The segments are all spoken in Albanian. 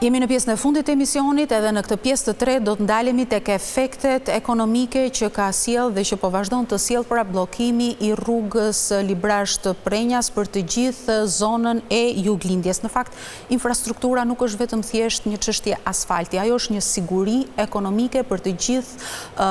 Jemi në pjesën e fundit të emisionit, edhe në këtë pjesë të tretë do të ndalemi tek efektet ekonomike që ka sjellë dhe që po vazhdon të sjellë pra bllokimi i rrugës Librazhd Prrenjas për të gjithë zonën e juglindjes. Në fakt, infrastruktura nuk është vetëm thjesht një çështje asfalti, ajo është një siguri ekonomike për të gjithë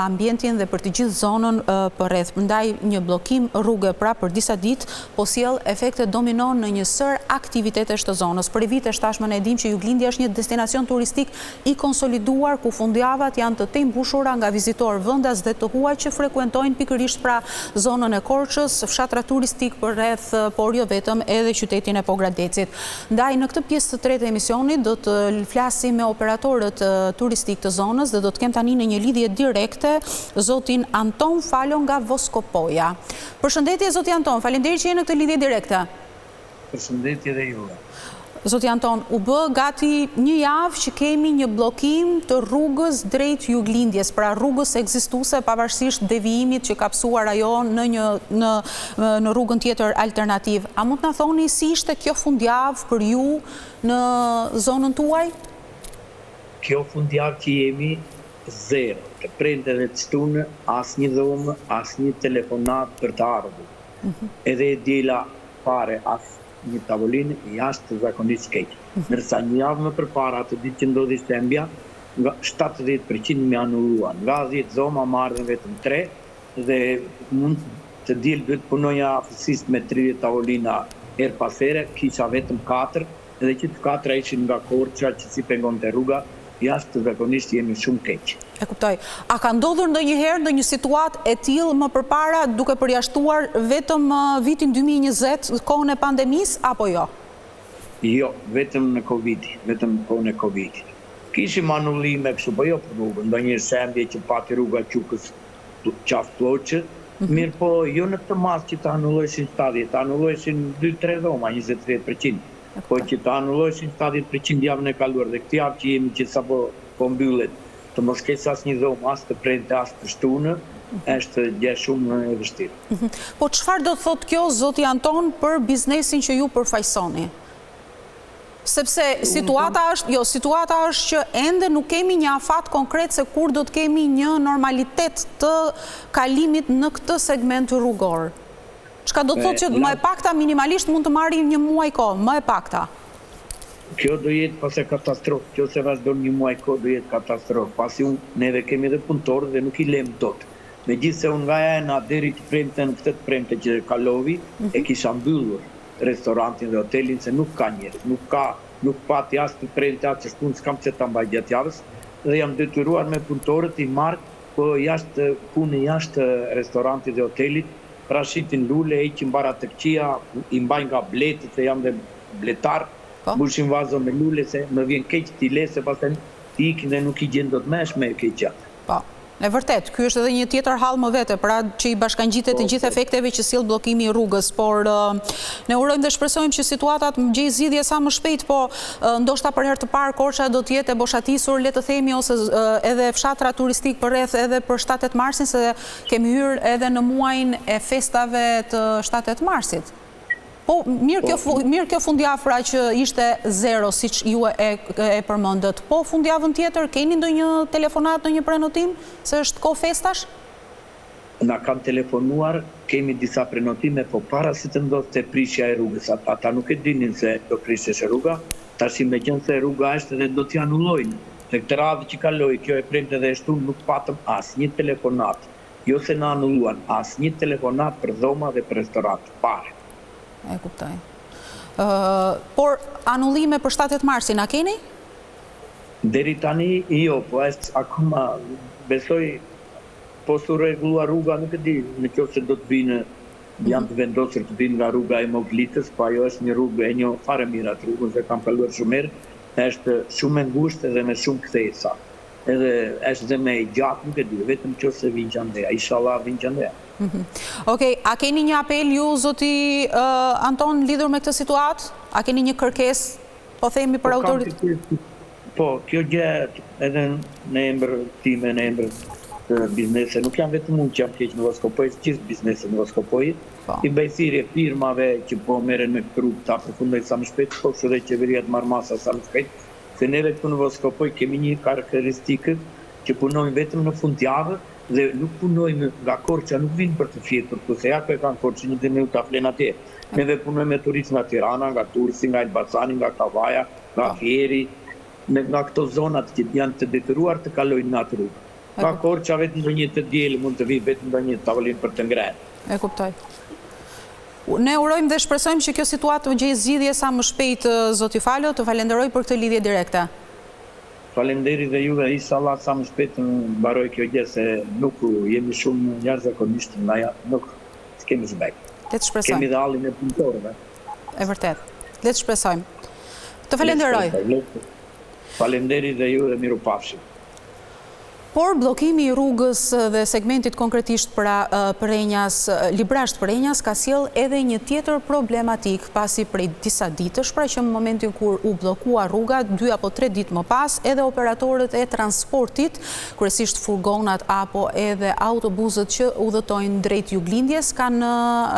ambientin dhe për të gjithë zonën përreth. Ndaj një bllokim rruge pra për disa ditë po sjell efekte domino në një sërë aktivitetesh të zonës. Prej vitesh tashmë ne e dimë që Juglindja është një destinacion turistik i konsoliduar ku fundjavat janë të tejmbushura nga vizitorë vendas dhe të huaj që frekuentojnë pikërisht pra zonën e Korçës, fshatrat turistikë përreth, por jo vetëm edhe qytetin e Pogradecit. Ndaj në këtë pjesë të tretë të emisionit do të flasim me operatorët turistikë të zonës dhe do të kem tani në një lidhje direkte zotin Anton Falo nga Voskopoja. Përshëndetje zoti Anton, faleminderit që jeni në këtë lidhje direkte. Përshëndetje dhe juve. Zoti Anton, u bë gati një javë që kemi një bllokim të rrugës drejt juglindjes, pra rrugës ekzistuese pavarësisht devijimit që ka pësuar ajo në një në në rrugën tjetër alternativë. A mund të na thoni si ishte kjo fundjavë për ju në zonën tuaj? Kjo fundjavë që jemi Zero, të premte dhe të shtunë asnjë dhomë, asnjë telefonatë për të ardhur. Edhe e diela fare as një tavolinë, jashtëzakonisht keq. Ndërsa një javë më përpara, atë ditë që ndodhi shembja, nga 70% më anulluan. Nga 10 dhoma më ardhën vetëm 3 dhe mund të diel duhet punoja afërsisht me 30 tavolina herë pas here, kisha vetëm 4 Edhe që të katra ishin nga Korça që s'i pengonte rruga, jashtëzakonisht jemi shumë keq. E kuptoj. A ka ndodhur ndonjëherë ndonjë situatë e tillë më përpara duke përjashtuar vetëm vitin 2020, kohën e pandemisë, apo jo? Jo, vetëm në Covid, vetëm në kohën e Covidit. Kishim anullime kështu, po jo për rrugën, ndonjë shembje që pati rruga Qukës Qafë Plloçë, mirëpo jo në këtë masë që të anullojshin 70, të anullojshin 2-3 dhoma, 20-30%, po që të anullojshin 70% javën e kaluar dhe këtë javë që jemi që sapo po mbyllet, të mos kesh asnjë dhomë as të premte as të shtunë, është gjë shumë e vështirë. Po çfarë do të thotë kjo, zoti Anton, për biznesin që ju përfaqësoni? Sepse situata është, jo, situata është që ende nuk kemi një afat konkret se kur do të kemi një normalitet të kalimit në këtë segment rrugor. Çka do të thotë që më e pakta minimalisht mund të marri një muaj kohë, më e pakta. Kjo do jetë pastaj katastrofë, kjo se vazhdon një muaj kohë do jetë katastrofë, pasi unë, neve kemi edhe punëtorë dhe nuk i lemë dot. Megjithëse unë nga e hëna deri të premten, këtë të premte që kalovi, e kisha mbyllur restorantin dhe hotelin se nuk ka njerëz, nuk ka, nuk pati as të premte as të shtunë, s'kam pse ta mbaj gjatë javës dhe jam detyruar me punëtorët i marr po jashtë punë jashtë restorantit dhe hotelit, prashitin lule, heqin barra të këqija, i mbaj nga bletët se jam dhe bletar, Po. mbushim vazo me lule se më vjen keq t'i le se pastaj t'i ikin dhe nuk i gjen dot më, është më e keqja. Po. E vërtetë, ky është edhe një tjetër hall më vete, pra që i bashkangjitet të Po, gjithë po. efekteve që sjell bllokimi i rrugës, por ne urojmë dhe shpresojmë që situata të gjejë zgjidhje sa më shpejt, po ndoshta për herë të parë Korça do të jetë e boshatisur, le të themi ose edhe fshatrat turistikë përreth edhe për 7-8 marsin se kemi hyrë edhe në muajin e festave të 7-8 marsit. Po, mirë kjo, Po, mirë kjo fundjavë pra që ishte zero, siç ju e, e përmendët. Po, fundjavën tjetër, keni ndonjë telefonatë, ndonjë prenotim, se është kohë festash? Na kanë telefonuar, kemi disa prenotime, po para se të ndodhte prishja e rrugës, ata nuk e dinin se do prisheshe rruga, tashi meqenëse rruga është dhe do t'i anullojnë. Dhe këtë radhë që kaloi, kjo e premte dhe e shtunë, nuk patëm asnjë telefonatë. Jo se na anulluan, asnjë telefonatë për dhoma dhe për restorant, fare. E kuptoj. Por anullime për 7-8 marsin, a keni? Deri tani jo, po është akoma, besoj po s'u rregullua rruga, nuk e di në qoftë se do të vinë, janë të vendosur të vinë nga rruga e Moglitës, po ajo është një rrugë e njoh fare mirë atë rrugën, se kam kaluar shumë herë, është shumë e ngushtë dhe me shumë kthesa. Edhe është dhe me e gjatë, nuk e di, vetëm qoftë se vijnë që andeja, inshallah vijnë që andeja. Okej, a keni një apel ju, zoti Anton, lidhur me këtë situatë? A keni një kërkesë, po themi për Po kam autorit? kërkesë, po, kjo gjë edhe në emër time, në emër të biznese, nuk jam vetëm unë që jam keq në Voskopojë, të gjithë bizneset në Voskopojë, Po. i bëj thirrje firmave që po merren me këtë rrugë ta përfundojnë sa më shpejt, po kështu dhe qeveria të marrë masa sa më shpejt, Se neve këtu në Voskopojë kemi një karakteristikë që punojmë vetëm në fundjavë dhe nuk punojmë nga Korça nuk vijnë për të fjetur këtu se ja ku e kanë Korçën 20 minuta flenë atje. Neve punojmë me turistë nga Tirana, nga Durrësi, nga Elbasani, nga Kavaja, nga Fieri, me nga këto zonat që janë të detyruar të kalojnë në atë rrugë. Nga Korça vetëm ndonjë të diel mund të vijë vetëm ndonjë tavolinë për të ngrënë. E kuptoj. Ne urojmë dhe shpresojmë që kjo situatë të gjejë zgjidhje sa më shpejt zoti Falo, të falenderoj për këtë lidhje direkte. Faleminderit dhe juve, inshallah sa më shpejt të mbarojë kjo gjë se nuk jemi shumë jashtëzakonisht na nuk s'kemi ç'bëjmë. Le të shpresojmë. Kemi dhe hallin e punëtorëve. E vërtetë. Le të shpresojmë. Të falenderoj. Faleminderit dhe ju dhe mirupafshim. Por bllokimi i rrugës dhe segmentit konkretisht pra Përrenjas, Librazhd-Përrenjas ka sjellë edhe një tjetër problematikë, pasi prej disa ditësh, pra që në momentin kur u bllokua rruga, dy apo tre ditë më pas, edhe operatorët e transportit, kryesisht furgonat apo edhe autobuzët që udhëtojnë drejt juglindjes, kanë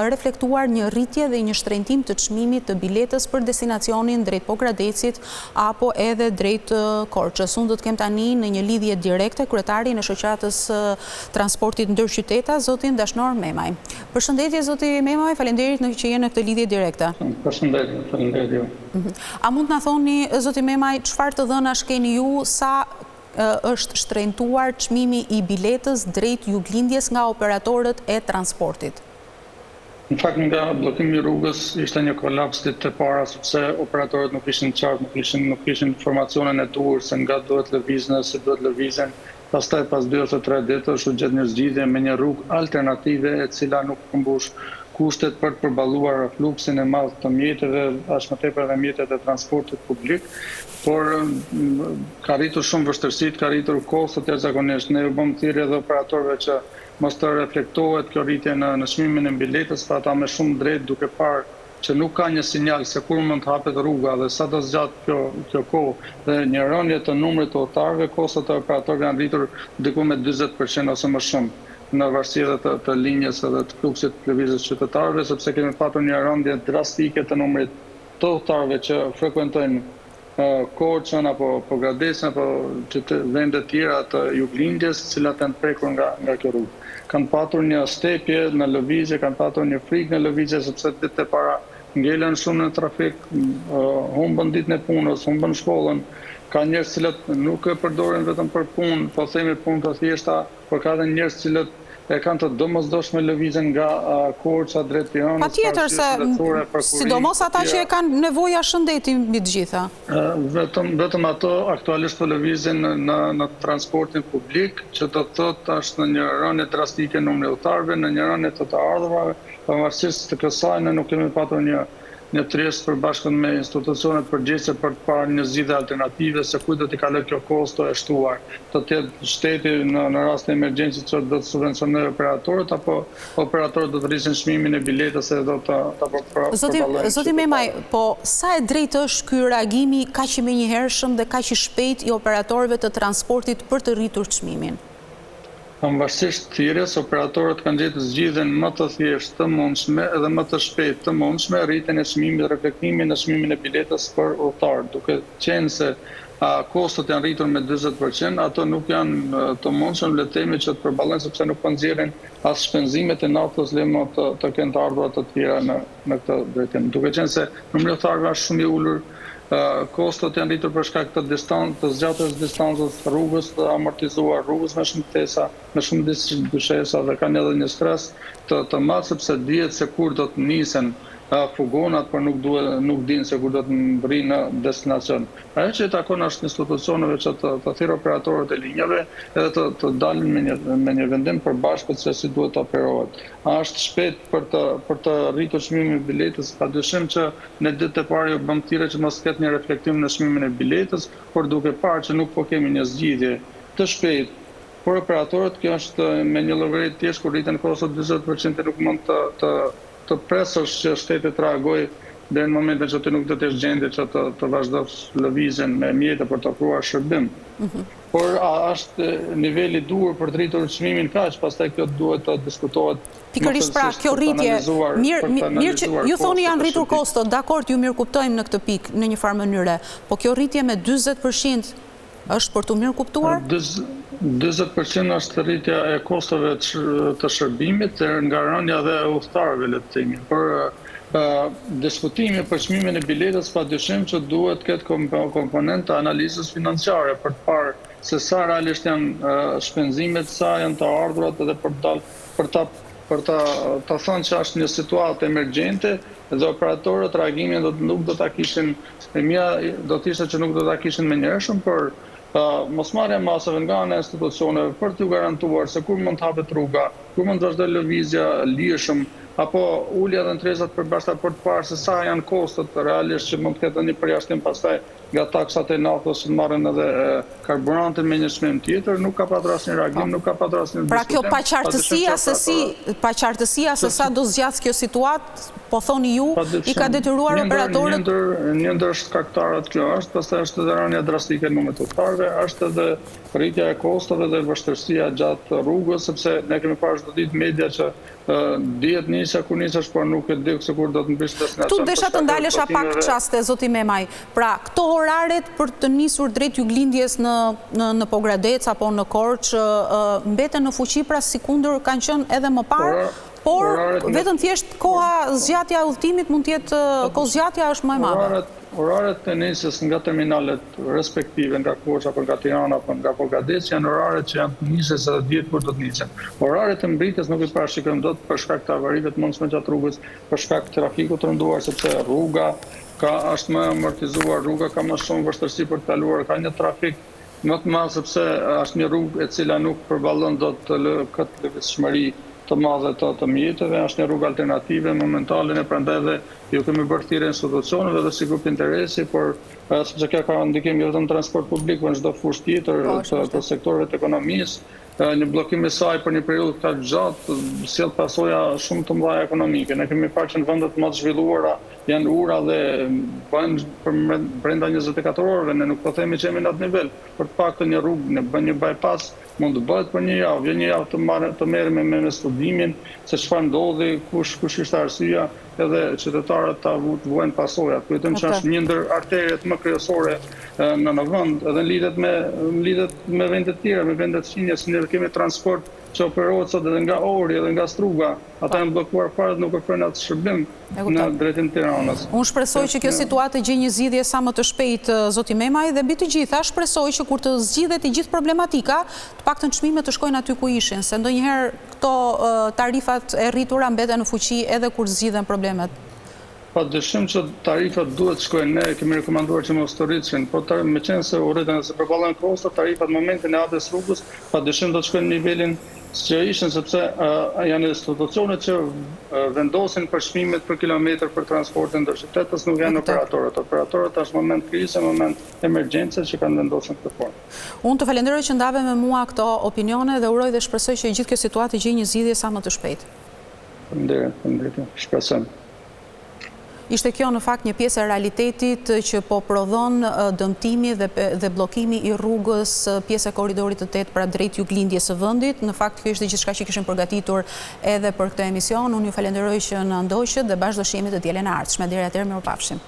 reflektuar një rritje dhe një shtrenjtim të çmimit të biletës për destinacionin drejt Pogradecit, apo edhe drejt Korçës. Unë do të kem tani në një lidhje direkte kryetarin e Shoqatës së Transportit Ndërqytetas, zotin Dashnor Memaj. Përshëndetje zoti Memaj, faleminderit që je në këtë lidhje direkte. Përshëndetje, faleminderit ju. A mund të na thoni zoti Memaj çfarë të dhënash keni ju sa është shtrenjtuar çmimi i biletës drejt juglindjes nga operatorët e transportit? Në fakt nga bllokimi i rrugës ishte një kolaps ditët e para sepse operatorët nuk ishin të qartë, nuk ishin nuk kishin informacionin e duhur se nga duhet lëvizin dhe si duhet lëvizin. Pastaj pas dy ose tre ditësh u gjet një zgjidhje me një rrugë alternative e cila nuk përmbush kushtet për të përballuar fluksin e madh të mjeteve, aq më tepër edhe mjetet e transportit publik, por ka rritur shumë vështirësitë, ka rritur kostot jashtëzakonisht. Ne u bëmë thirrje edhe operatorëve që mos të reflektohet kjo rritje në në çmimin e biletës, por ata me shumë drejtë duke parë që nuk ka një sinjal se kur mund të hapet rruga dhe sa do zgjatë kjo kjo kohë dhe një rënie të numrit të udhëtarëve, kostot e operatorëve janë rritur diku me 40% ose më shumë në varësi edhe të, të linjës edhe të fluksit të lëvizjes së qytetarëve, sepse kemi patur një rënie drastike të numrit të udhëtarëve që frekuentojnë Korçën apo Pogradecin apo vende të tjera të juglindjes, të cilat janë prekur nga nga kjo rrugë. Kanë patur një stepje në lëvizje, kanë patur një frikë në lëvizje sepse ditët e para ngelën shumë në trafik, humbën ditën e punës, humbën shkollën. Ka njerëz të cilët nuk e përdorin vetëm për punë, po themi punë të thjeshta, Por ka edhe njerëz të cilët e kanë të domosdoshme lëvizjen nga Korça drejt Tiranës, për arsye shëndetësore, për kurim, sidomos ata që e kanë nevoja shëndeti mbi të gjitha. Vetëm vetëm ato aktualisht po lëvizin në në transportin publik, që do të thotë është në një rënie drastike numri i udhëtarëve, në një rënie të të ardhurave, pavarësisht të kësaj ne nuk kemi patur një një tryezë të përbashkët me institucionet përgjegjëse për të parë një zgjidhje alternative se kujt do t'i kalojë kjo kosto e shtuar. Do të jetë shteti në në rast të emergjencës që do të subvencionojë operatorët apo operatorët do të rrisin çmimin e biletës e do të ta Zoti përballojnë Zoti Memaj, qytetarët. po sa e drejtë është ky reagimi kaq i menjëhershëm dhe kaq i shpejtë i operatorëve të transportit për të rritur çmimin? Pavarësisht thirrjes, operatorët kanë gjetur zgjidhjen më të thjeshtë të mundshme dhe më të shpejtë të mundshme, rritjen e çmimit, reflektimin në çmimin e biletës për udhëtarë. Duke qenë se kostot janë rritur me 40 për qind, ato nuk janë të mundshëm, le të themi, që të përballojnë sepse nuk po nxjerrin as shpenzimet e naftës, le më të, të kenë të ardhura të tjera në në këtë drejtim. Duke qenë se numri i udhëtarëve është shumë i ulur, kostot janë rritur për shkak të distancës, të zgjatjes së distancës, rrugës të amortizuar, rrugës me shumë kthesa, me shumë dyshesa dhe kanë edhe një stres të të madh sepse dihet se kur do të nisen furgonat, por nuk duhet nuk dinë se kur do të mbërrijnë në destinacion. Ajo që i takon është institucioneve që të të thirrë operatorët e linjave edhe të të dalin me një me një vendim përbashkët se si duhet të operohet. A është shpejt për të për të rritur çmimin e biletës? Padyshim që ne ditët e para ju bëmë thirrje që mos të ketë një reflektim në çmimin e biletës, por duke parë që nuk po kemi një zgjidhje të shpejtë për operatorët, kjo është me një llogari të thjeshtë kur rriten kostot 40 për qind ti nuk mund të të të presësh që shteti të reagojë deri në momentin që ti nuk do të jesh gjendje që të të vazhdosh lëvizjen me mjete për të ofruar shërbim. Mhm. Por a është niveli i duhur për të rritur çmimin kaq, pastaj kjo duhet të diskutohet Pikërisht pra, kjo rritje, mirë, mirë që ju thoni janë rritur kostot, dakord, ju mirëkuptojmë në këtë pikë, në një farë mënyre, po kjo rritje me 40% është për t'u mirëkuptuar? 40% është rritja e kostove të shërbimit dhe nga rënia dhe e udhëtarëve, le të themi. Por diskutimi për çmimin e biletës padyshim që duhet të ketë komponent të analizës financiare për të parë se sa realisht janë shpenzimet, sa janë të ardhurat edhe për të dalë për ta për ta ta thënë që është një situatë emergjente dhe operatorët reagimin do nuk do ta kishin e mira do të ishte që nuk do ta kishin menjëhershëm, por mosmarrja e masave nga ana e institucioneve për t'ju garantuar se kur mund të hapet rruga, kur mund të vazhdojë lëvizja lirshëm, apo ulja dhe në tryeza të përbashkëta për të parë se sa janë kostot realisht që mund të ketë një përjashtim pastaj nga taksat e naftës që të marrin edhe karburantin me një çmim tjetër, nuk ka patur asnjë reagim, nuk ka patur asnjë diskutim. Pra kjo paqartësia se si, paqartësia se sa do zgjasë kjo situatë, po thoni ju, i ka detyruar operatorët... Një ndër shkaktarët kjo është, pastaj është edhe rënia drastike e numrit të udhëtarëve, është edhe rritja e kostove dhe vështirësia gjatë rrugës, sepse ne kemi parë çdo ditë media që Dihet nisja kur nisesh, por nuk e di se kur do të mbërrish në destinacion. Këtu desha të ndalesha pak çaste, zoti Memaj. Pra, këto oraret për të nisur drejt juglindjes në në në Pogradec apo në Korçë mbeten në fuqi pra sikundër kanë qenë edhe më parë, por vetëm thjesht koha zgjatja e udhëtimit mund të jetë kohëzgjatja është më e madhe. Oraret e nisjes nga terminalet respektive, nga Korça apo nga Tirana apo nga Pogradeci janë oraret që janë të nisjes edhe dihet kur do të nisen. Oraret e mbërritjes nuk i parashikojmë dot për shkak të avarive të mundshme gjatë rrugës, për shkak të trafikut të rënduar sepse rruga ka është më e amortizuar, rruga ka më shumë vështirësi për të kaluar, ka një trafik më të madh sepse është një rrugë e cila nuk përballon dot këtë lëvizshmëri të madhe të të mjeteve, është një rrugë alternative momentale ne prandaj dhe ju kemi bërë thirrje institucioneve dhe si grup interesi, por sepse kjo ka ndikim jo vetëm në transport publik, por në çdo fushë tjetër po, të, të sektorëve të ekonomisë, një bllokim i saj për një periudhë kaq të gjatë sjell pasoja shumë të mëdha ekonomike. Ne kemi parë që në vendet më të zhvilluara janë ura dhe bëhen për brenda 24 orëve, ne nuk po themi që jemi në atë nivel, por të paktën një rrugë, ne bën një bypass, mund të bëhet për një javë, jo një javë të marrë të merremi me, me studimin se çfarë ndodhi, kush kush ishte arsyeja, edhe qytetarët ta vuajnë pasojat. Kujtojmë që është një ndër arteriet më kryesore në në vend, edhe lidhet me lidhet me vendet tjera, me vendet fqinje, se ne kemi transport që operohet sot edhe nga Ohri edhe nga Struga, ata janë bllokuar fare dhe nuk ofrojnë atë shërbim në drejtim të Tiranës. Unë shpresoj që kjo situatë të gjejë një zgjidhje sa më të shpejtë, zoti Memaj, dhe mbi të gjitha shpresoj që kur të zgjidhet e gjithë problematika, të paktën çmimet të shkojnë aty ku ishin, se ndonjëherë këto tarifat e rritura mbeten në fuqi edhe kur zgjidhen problemet. Pa dyshim që tarifat duhet të shkojnë, ne kemi rekomanduar që mos të rriteshin, por meqenëse u rritën dhe se përballojnë kostot, tarifat në momentin e hapjes së rrugës, pa dyshim do të shkojnë në nivelin që ishin, sepse janë institucionet që vendosin për çmimet për kilometër për transportin ndërqytetës, nuk janë operatorët. Operatorët është moment krize, moment emergjence që kanë vendosur në këtë formë. Unë të falenderoj që ndave me mua këto opinione dhe uroj dhe shpresoj që e gjithë kjo situatë të gjejë një zgjidhje sa më të shpejtë. Faleminderit, faleminderit. Shpresojmë. Ishte kjo në fakt një pjesë e realitetit që po prodhon dëmtimi dhe dhe bllokimi i rrugës pjesë e korridorit të tetë pra drejt juglindjes së vendit. Në fakt kjo ishte gjithçka që kishim përgatitur edhe për këtë emision. Unë ju falenderoj që na ndoqët dhe bashkë do shihemi të dielën e ardhshme. Deri atëherë mirupafshim.